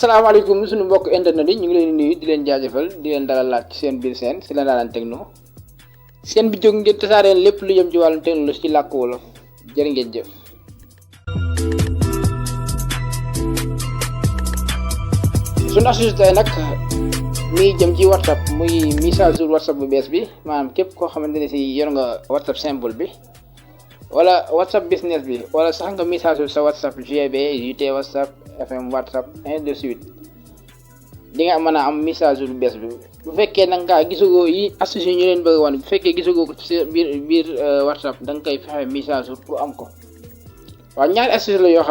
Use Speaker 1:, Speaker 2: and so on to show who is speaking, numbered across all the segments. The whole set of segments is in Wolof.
Speaker 1: asalaamaaleykum suñu mbokk internet yi ñu ngi leen di nuyu di leen jaajëfal di leen dalalaat ci seen biir seen si la daalaan techno seen bi jóg ngeen tasaareen lépp lu jëm ci wàllum technologie ci làkk wolof jërë ngeen jëf. suñu astuce tey nag mi jëm ci whatsapp muy mise à jour whatsapp bu bees bi maanaam képp koo xamante ne si yor nga whatsapp simple bi wala whatsapp business bi wala sax nga mise à jour sa whatsapp GB UT whatsapp FM whatsapp ainsi de suite di nga mën a am mise à jour bu bees bi bu fekkee nag nga gisugoo yi astuce yi ñu leen bëgg wan bu fekkee gisugoo ko ci biir whatsapp da nga koy fexe mise à jour pour am ko. waaw ñaari astuce la yoo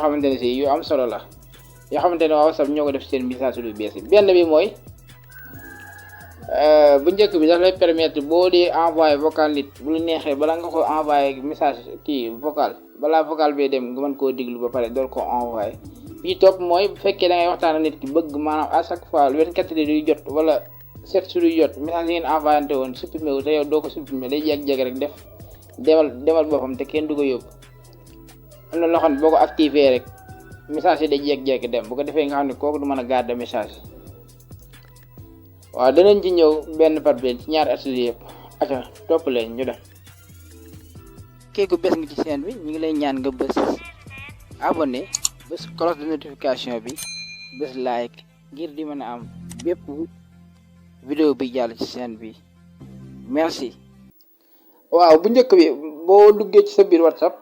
Speaker 1: xamante ne si yu am solo la yoo xamante ne waa whatsapp ñoo ko def seen mise à jour bu bees bi benn bi mooy bu njëkk bi daf lay permettre boo dee envoyé vocal nit bu lu neexee bala nga ko envoyé message kii vocal balaa vocal bee dem nga mën koo diglu ba pare door ko envoyé bi topp mooy bu fekkee da ngay waxtaan ak nit ki bëgg maanaam à chaque fois 24 heures yu jot wala 7 jours yu jot message yi ngeen envoyé woon supprimé wu te yow doo ko supprimé day jékki-jékki rek def demal boppam te kenn du ko yóbbu am na loo xam ne boo ko activé rek message yi day jékki-jékki dem bu ko defee nga xam ne kooku du mën a garder message waaw danañ ci ñëw benn par benn ci ñaari astuce yëpp aca topp leen ñu dem. kii ku bés nga ci chaîne bi ñu ngi lay ñaan nga bës abonné bës cloche de notification bi bës like ngir di mën a am bépp vidéo bi jàll ci chaîne bi merci. waaw bu njëkk bi boo duggee ci sa biir whatsapp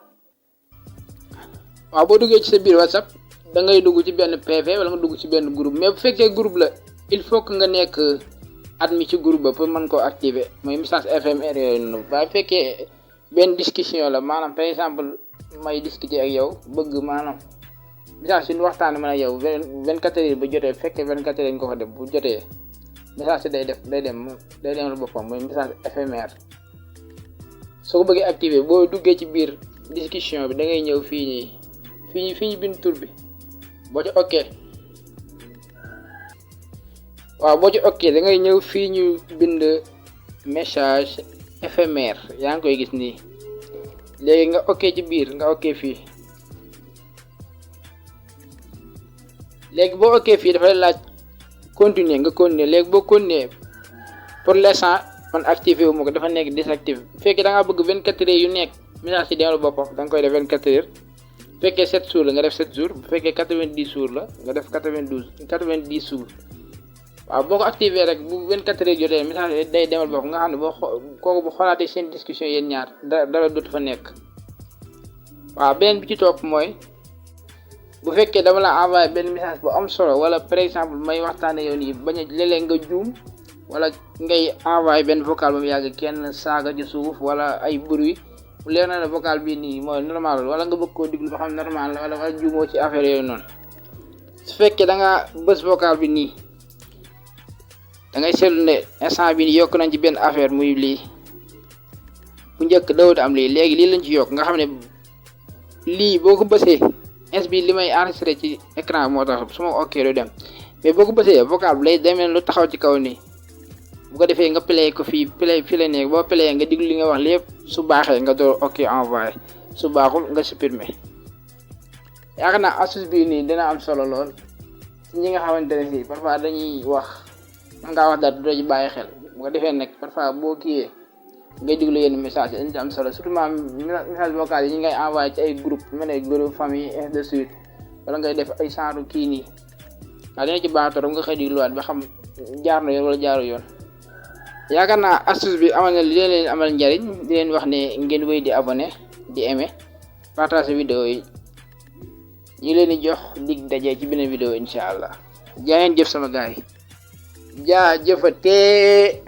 Speaker 1: da ngay dugg ci benn PV wala nga dugg ci benn groupe mais bu fekkee groupe la il faut que nga nekk admin ci groupe ba pour mën koo activer mooy message FMR yooyu noonu waaye fekkee benn discussion la maanaam par exemple may discuter ak yow bëgg maanaam message suñu waxtaan man ak yow 24 heures ba jotee fekkee 24 heures nga ko def bu jotee message day demal boppam mooy message FMR soo ko bëggee activer boo duggee ci biir discussion bi da ngay ñëw fii ñu bind tur bi boo ci ok waaw boo ci ok da ngay ñëw fii ñu bind message éphémère yaa ngi koy gis nii léegi nga ok ci biir nga ok fii léegi boo ok fii dafay laaj continuer nga continuer léegi boo continuer pour l'instant man activé wu ma ko dafa nekk désactivé bu fekkee da ngaa bëgg 24 heures yu nekk message yi demal boppam da nga koy def 24 heures bu fekkee 7 jours la nga def 7 jours bu fekkee 90 jours la nga def 90 jours waaw boo ko activé rek bu 24 heures jotee message day demal bopp nga xam ne kooku bu xoolaatee seen discussion yéen ñaar dara dootu fa nekk. waaw beneen bi ci topp mooy bu fekkee dama la envoyé benn message bu am solo wala par exemple may waxtaanee yow nii bañ a léeg-léeg nga juum wala ngay envoyé benn vocal ba mu yàgg kenn saaga ci suuf wala ay bruit bu leer na la vocal bii nii mooy normal wala nga bëgg koo diglu ba xam normal la wala juumoo ci affaire yooyu noonu su fekkee da nga bës vocal bi nii. da ngay seetlu ne instant bi yokk nañ ci benn affaire muy lii bu njëkk dawut am léegi lii lañ ci yokk nga xam ne lii boo ko bësee ins bi li may enregistré ci écran moo tax su ma ok du dem mais boo ko bësee vocal bi lay demee lu taxaw ci kaw nii bu ko defee nga play ko fii la nekk boo play nga diglu li nga wax lépp su baaxee nga door ok envoyé su baaxul nga supprimer yaakaar naa astuce bii nii dina am solo lool ci ñi nga xamante ne si parfois dañuy wax man ngaa wax daal doo ci bàyyi xel bu ko defee nag parfois boo kiiyee ngay diglu yenn message yi dañu am solo surtout message vocal yi ñu ngay envoyé ci ay groupe mel ne groupe famille ainsi de suite wala ngay def ay genre kii nii waaw dina ci baax torop nga xëy digluwaat ba xam jaar na yoon wala jaaru yoon. yaakaar naa astuce bi amal na li leen amal njariñ di leen wax ne ngeen wéy di abonné di aimer partager vidéo yi ñu leen di jox dig daje ci beneen vidéo incha allah jaa ngeen jëf sama gaay yi jaajëfatee